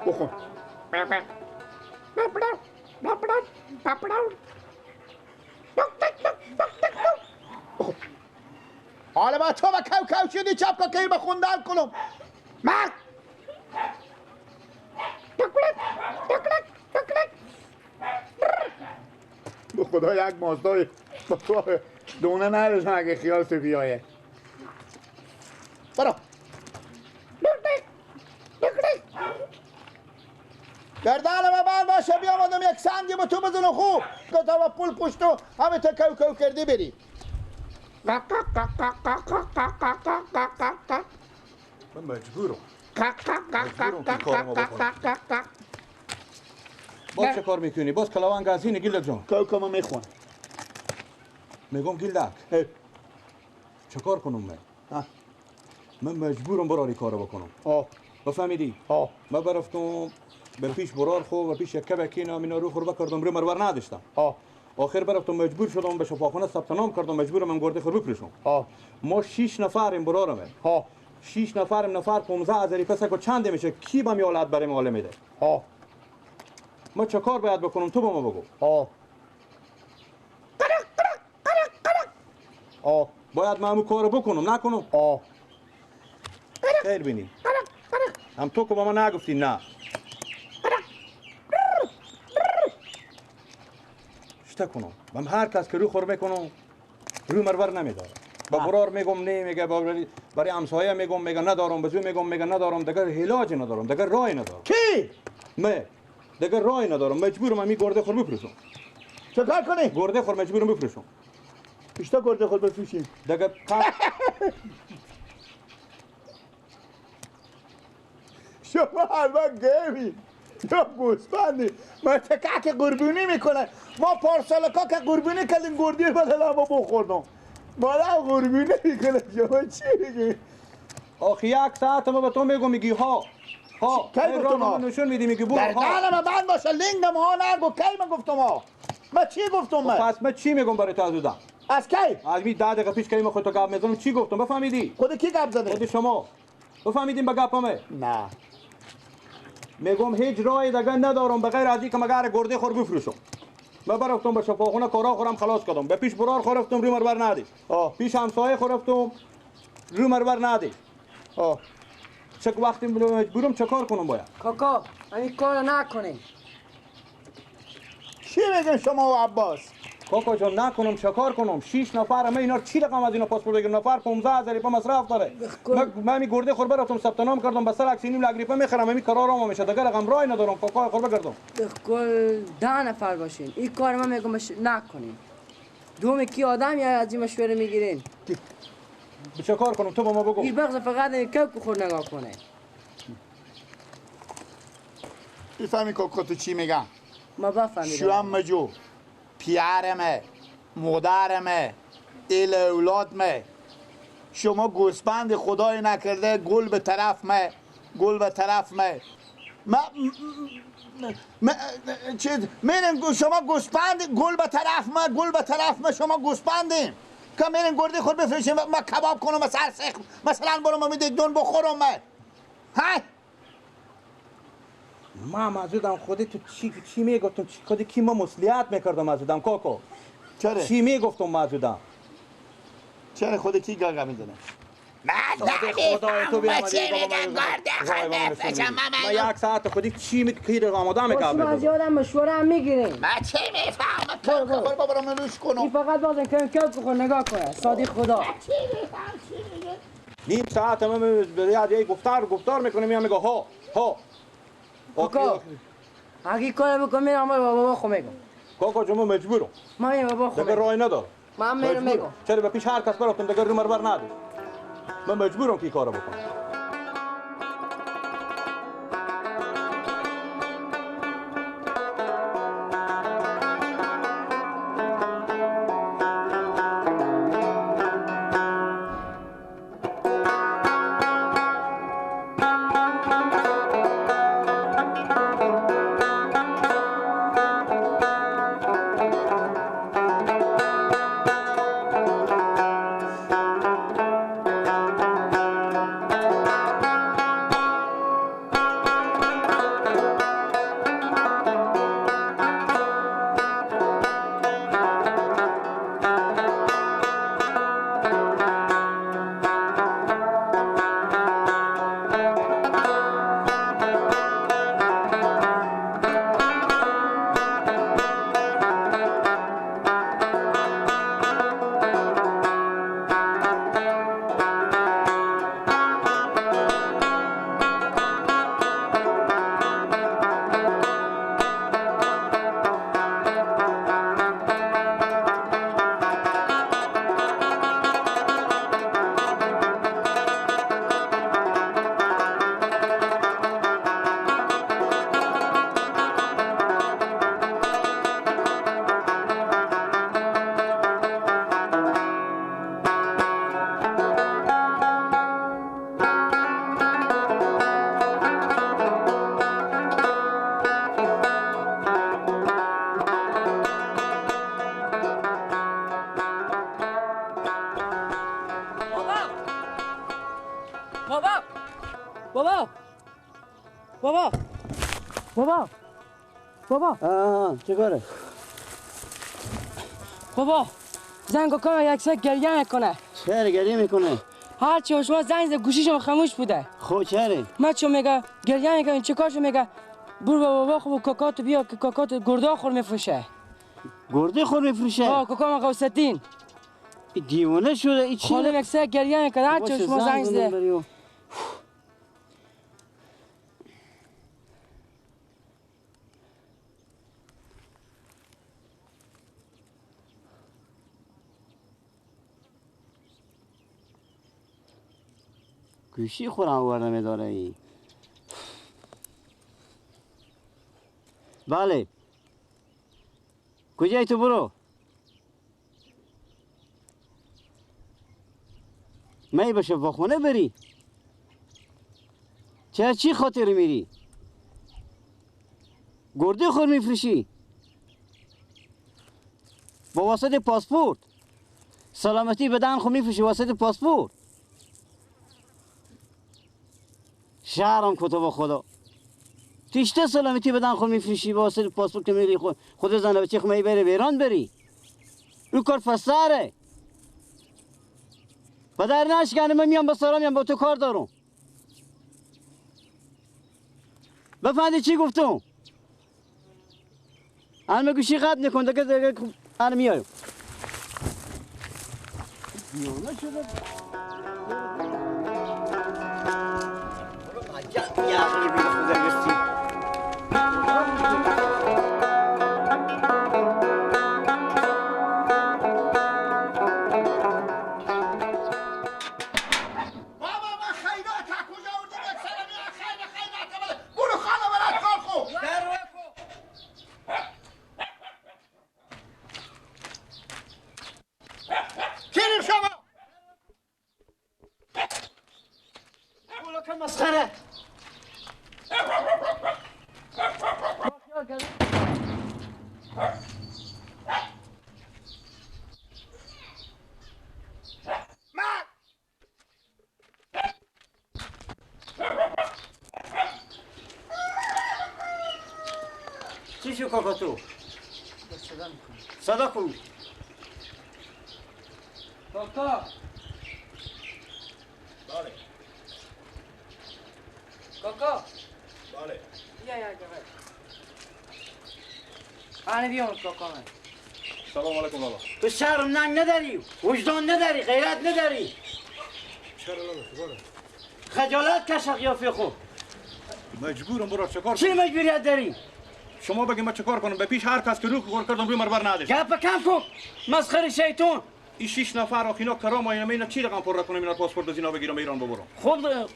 بخون. حالا با تو و کو کو شدی چپ که کی بخوندن کنم. مرد به خدا یک مازدای دونه نرسن اگه خیال تو بیایه. برو گردن ما بند باشه بیامدم یک سنگی به تو بزنم خوب که تا با پول پشت و همه تا کو کو کردی بری. من مجبورم. مجبورم که کارمو بکنم. باز چه کار میکنی؟ باز کلاوان گزینه گیلک جان. کو کو ما میخونم. میگم گیلک. چه کار کنم من؟ من مجبورم براری کارو بکنم. بفهمیدی؟ من برفتم به پیش برار خو و پیش یک کبکی اینا رو خور بکردم رو مرور نداشتم. آخر برفتم مجبور شدم به شفاخانه ثبت نام کردم مجبورم من گرده خور بفروشم. ما 6 نفریم برارم. 6 نفریم نفر 15,000 پسه که چند میشه کی با میالت برای مال میده؟ ما چه کار باید بکنم تو با ما بگو. باید من همون کارو بکنم نکنم؟ خیر بینی. هم تو که با ما نگفتی نه. چه کنم؟ من هر کس که رو خور میکنم رو مرور نمیداره. با برار میگم نه میگه، برای همسایه میگم میگه ندارم، به زو میگم میگه ندارم، دیگه علاج ندارم، دیگه رای ندارم. کی؟ من دیگه رای ندارم، مجبورم همی گرده خور بفروشم. چه کار کنی؟ گرده خور مجبورم بفروشم. بیشتر گرده خور بفروشیم. دیگه شما هر وقت گیمی یا گوسفندی ما تکه قربونی میکنه. ما پارسالکا که قربونی کردیم گردی بدل ما بخوردم. مالا قربونی میکنه. شما چی میگی؟ آخی یک ساعت ما به تو میگم میگی ها ها. کی گفتم ها؟ نشون میدی میگی برو ها. در من بند باشه لینگم ها نگو. کی من گفتم ها؟ من چی گفتم من؟ پس من چی میگم برای تو از اودم؟ از کی؟ از می 10 دقیقه پیش کی من خودت گپ میزنم چی گفتم بفهمیدی؟ خود کی گپ زده؟ خود شما. بفهمیدیم به گپمه؟ نه. میگم هیچ راه دیگه ندارم به غیر از اینکه مگر گرده خور بفروشم. من برفتم به شفاخونه کارا خورم خلاص کردم. به پیش برار خورفتم رو مرور ندی. پیش همسایه خورفتم رو مرور ندی. چه وقتی مجبورم چه کار کنم باید؟ کاکا همین کارو نکنی. چی میگن شما و عباس؟ کاکا جان نکنم چه کار کنم؟ 6 نفر من اینا چی رقم از اینا پاسپورت بگیرم؟ نفر 15,000 روپیه مصرف داره. من می گرده خور برفتم ثبت نام کردم به سر 1.5 لک روپیه میخرم همین قرارم میشه دیگه رقم رای ندارم کاکا خور بگردم. کل 10 نفر باشین این کار من میگم نکنین. دوم کی آدم یا از این مشوره میگیرین؟ چه کار کنم تو با ما بگو. این بغض فقط کوک خور نگاه کنه. میفهمی کاکا تو چی میگم؟ ما بفهمیدم. شوام مجو پیارمه مادرمه ایل اولادمه. شما گوسفند خدای نکرده گل به طرف مه گل به طرف مه میرین شما گوسفند گل به طرف مه گل به طرف مه شما گوسفندیم که میرین گرده خود بفروشیم ما کباب کنم سرسخ مثلا برم میدیگ دون بخورم مه. های ما مزودم خودی تو چی میگفتم چی خودی کی ما مسئولیت میکردم مزودم کاکا. چرا چی میگفتم مزودم؟ چرا خودی کی گاگا میزنه؟ من خدای تو بیامدی چی میگن گرده خود بفروشم. من یک ساعت خودی چی میگی آماده میکردم. ما از یادم مشوره هم میگیریم. من چی میفهمم تو خور بابا رو نوش کنم. این فقط بازم کم کم بخور نگاه کنه صادق خدا. چی میفهم چی میگه؟ نیم ساعت من به یه گفتار میکنم میگم میگه ها ها. کاکا اگه کار بکنم میرم بابا خو میگم. کاکا جون من مجبورم. من میرم بابا خو دیگه رای ندارم. من میرم میگم. چرا به پیش هر کس برفتم دیگه رو مرور ندارم. من مجبورم که کارو بکنم. بابا بابا بابا بابا بابا چه کاره؟ بابا زنگ کاکا یک سه گریه میکنه. چرا گریه میکنه؟ هرچی شما زنگ زد گوشیشم خاموش بوده. خب چرا؟ من چون میگه گریه میکنه چه کارشو میگه برو بابا خب کاکا تو بیا که کاکا تو گرده خور میفروشه. گرده خور میفروشه؟ آه کاکا من غوث‌الدین. دیوانه شده این چی؟ خاله یک سه گریه میکنه هرچی شما زنگ زد. گوشی خورم آورده میداره ای. بله کجایی تو برو؟ می به شفاخونه بری؟ چه چی خاطر میری؟ گرده خور میفروشی؟ با واسطه پاسپورت سلامتی بدن خو میفروشی واسطه پاسپورت. شهرم کتب خدا تیشته سلامتی بدن خود میفروشی واسه پاسپورت که میری خود زنه بچه خود میبره ایران بری. او کار فساره بدر نشکنه. من میام با سارا میام با تو کار دارم. بفهمی چی گفتم؟ الان گوشی قطع نکن دیگه الان میایم. دیوانه شده. بابا من خیرات کجا آوردی؟ یک سر میاد خیر خیرات برو خانه برات کار خو. کیریم شما؟ بولا که مسخره. چی شو کاکا تو؟ صدا کن. کاکا بله کاکا بله بیا یا جواب. آنه بیام کاکا من. سلام علیکم لالا. تو شرم ننگ نداری، وجدان نداری، غیرت نداری. چرا لالا چرا؟ خجالت کش قیافه خود. مجبورم برو چه کار؟ چی مجبوریت داری؟ شما بگی من چه کار کنم؟ به پیش هر کس که رو کار کردم روی مربر نداشت. گپ کم کن. مسخره شیطون. این 6 نفر آخ اینا کرام اینا اینا چی رقم پر کنم اینا پاسپورت از اینا بگیرم ایران ببرم.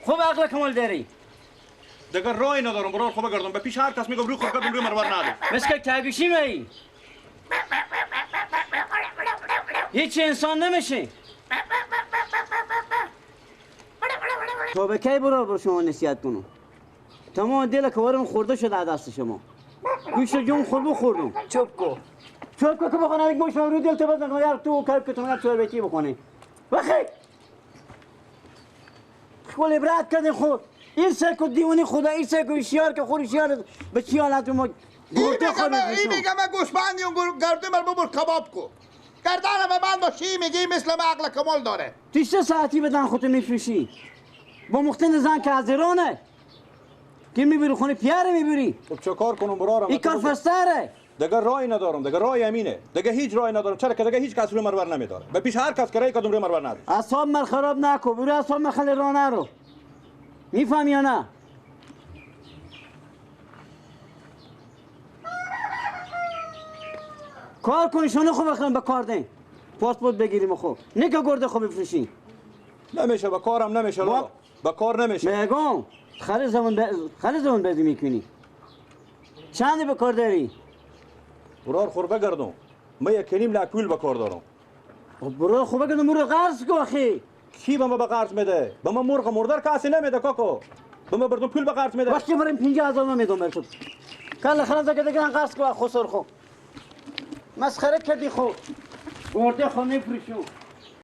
خوب عقل کمال داری. دیگه راهی ندارم برو خوب بگردم به پیش هر کس میگم رو خود کردم روی مربر نداشت. مثل تابیشی می. هیچ انسان نمیشه. تو به کی برو شما نصیحت کنم؟ تمام دل کوارم خورده شده دست شما. گوشت جون خورد بخوردم. چوب کو. چوب کو که بخونه یک گوشت رو دل تو بزن یار تو کار که تو نه تو بکی بخونی. وخی. خول عبرت کردین خود. این سکو دیوانی خدا این سکو شیار که خور شیار به چی حالت ما گرده خور این میگه من گوسفندی اون گرده من ببر کباب کو. گردن به من باشی میگی مثل من عقل کمال داره. تو چه ساعتی بدن خودتو میفروشی؟ با مختن زن که از ایرانه که میبری خونه پیاره میبری. خب چه کار کنم برارم؟ این کار فستره. دیگه راهی ندارم، دیگه راهی امینه، دیگه هیچ راهی ندارم. چرا که دیگه هیچ کس روی مرور نمیداره. به پیش هر کس که رای کدوم روی مرور نداره. اعصاب من خراب نکن، برو اعصاب من خیلی راه نرو. میفهمی یا نه؟ کار کنی شونه خوب بخرم به کار دین. پاسپورت بگیریم خوب. نه که گرده خوب بفروشی. نمیشه به کارم نمیشه لالا. به کار نمیشه. میگم خیلی زمان بازی میکنی. چند به کار داری؟ برار خور بگردم. من یک نیم لک پول به کار دارم. برار خور بگردم مرغ قرض کو آخی. کی به ما به قرض میده؟ به ما مرغ مردار کسی نمیده کاکو. به ما بردم پول به قرض میده. وقتی بریم 50000 من میدم برات. کله خراب زده دیگه قرض کو خسر خو. مسخره کردی خو. گرده خو میفروشو.